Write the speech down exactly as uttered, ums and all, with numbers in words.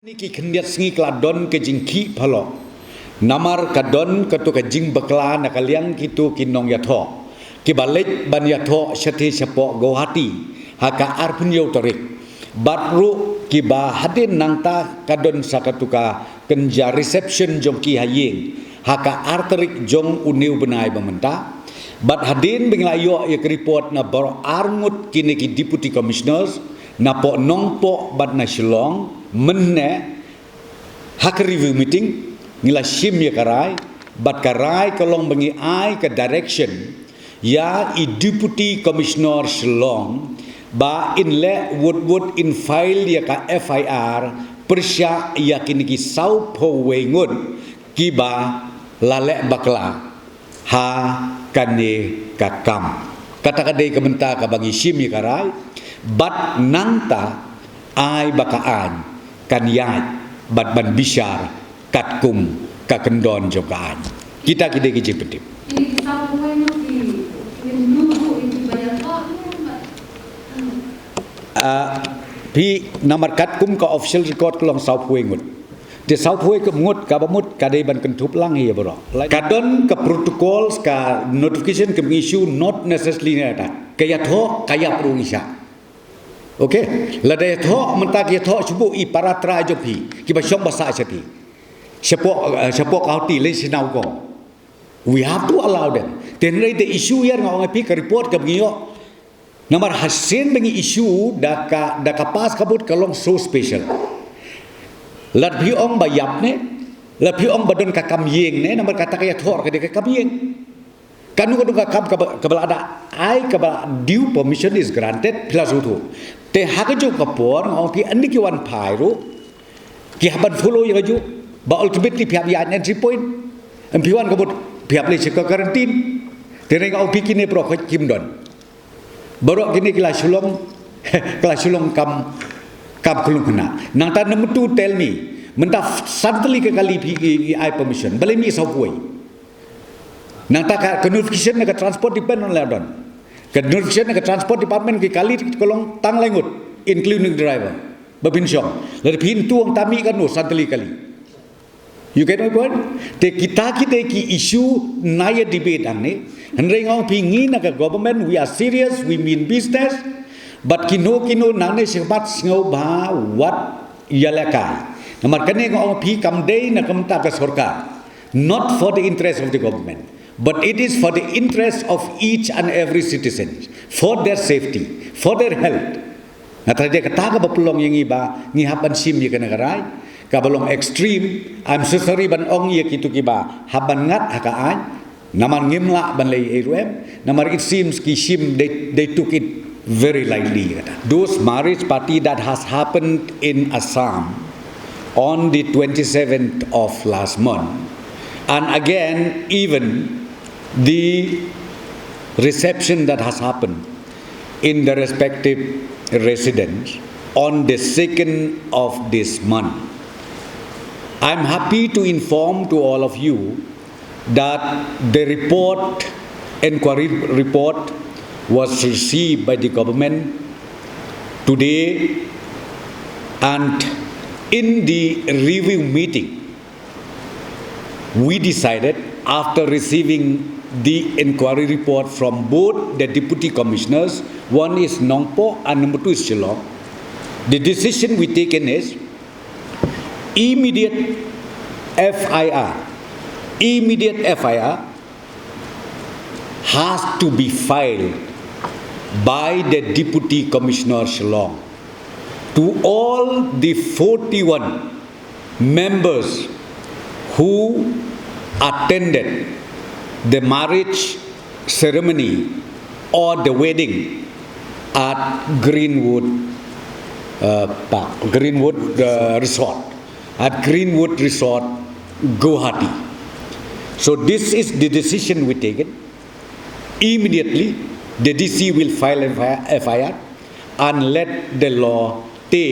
Ni ki khyndiat sngi ka la don ka jingkhih phalok. Namar ka don katu ka jingbakla na ka liang kitu ki nongïathoh kiba leit ban ïathoh shatei shapoh Guwahati ha ka arphew tarik. Bad ruh kiba hadien nangta ka don sa katu ka kynja reception jong ki ha ïing ha ka ar tarik jong une u bnai ba mynta. Bad hadien ba ngi la ïoh ïa ka report na baroh arngut kine ki deputy commissioners, napoh Nongpoh bad na Shillong, mynne ha ka review meeting ngi la shim ïa ka rai, bad ka rai ka long ba ngi ai ka direction ïa i Deputy Commissioner Shillong ba in leh wut wut in file ïa ka F I R pyrshah ïa kine ki sawphew wei ngut kiba la leh bakla ha kane ka kam. Kata ka dei ka bynta kaba ngi shim ïa ka rai, bad nangta ai ba ka aiñ kan ïaid bad ban bishar katkum ka kyndon jong ka aiñ. Kita ki dei ki jingpyntip. Ah, phi, namar katkum ka official record ka long sawphew ngut. Te sawphew ngut kaba mut ka dei ban kynthup lang hi baroh. Ka don ka protocols, ka notification ka issue, not necessarily na ka ïathoh ka ïap ruh ngi shah. Okay, lada ïathoh mynta ka ïathoh shu buh i para trai jong phi kiba shong ba sah sha phi, shapoh, eh, shapoh Guwahati lane sha Nagaon. We have to allow them. Te hynrei the issue ïa nga ong ïa phi ka report kaba ngi ïoh. Namar hasien ba ngi issue da ka, da ka pass ka vote ka long so special. Lada phi ong ba ïap ne, lada phi ong ba don ka kam ïeng ne, namar kata ka ïathoh ka dei ka kam ïeng. Kano kano ka kam kaba, kaba la da ai kaba due permission is granted, phi la sngewthuh. Te ha kajuh ka por nga ong phi, ynda ki wan phai ruh ki hap ban follow ïa kajuh, ba ultimately phi hap ïa an entry point. Em, phi wan ka vote phi hap leit sha ka quarantine. Te nga ong phi kine baroh kim don. Baroh kine ki la shu long, ki la shu long kam, kam khlung khynnah. Nangta number two, tell me, mynta san tylli ka kali phi, phi, phi ai permission, balei mih sawphew wei? Nangta ka, ka notification na ka transport department la don. Ka notification na ka transport department ki kali ka long tang lai ngut, including driver. Ba pynshong. Lada phin tuh ong ta mih katno san tylli kali. You get my point? Te kita ki dei ki issue na ïa debate hangne. Hynrei nga ong phi ngi na ka government, we are serious, we mean business. But kino kino nangne shakhmat sngewbha wat ïalehkai. Namar kane nga ong phi kam dei na ka bynta ka sorkar. Not for the interest of the government, but it is for the interest of each and every citizen, for their safety, for their health. Nga tharai dei kata kaba pynlong ïa ngi ba ngi hap ban shim ïa kane ka rai kaba long extreme. I'm so sorry ban ong ïa kito kiba hap ban ngat ha ka aiñ. Namar ngim lah ban leh ei ruh em. Namar it seems ki shim, they, they took it very lightly. Those marriage party that has happened in Assam on the twenty-seventh of last month, and again even the reception that has happened in the respective residence on the second of this month. I'm happy to inform to all of you that the report, inquiry report, was received by the government today, and in the review meeting, we decided, after receiving the inquiry report from both the deputy commissioners, one is Nongpoh and number two is Shillong, the decision we taken is immediate F I R, immediate F I R has to be filed by the Deputy Commissioner Shillong to all the forty-one members who attended the marriage ceremony or the wedding at Greenwood, uh, Park, Greenwood, uh, Resort, at Greenwood Resort, Guwahati. So this is the decision we taken. Immediately, the D C will file an F I R and let the law take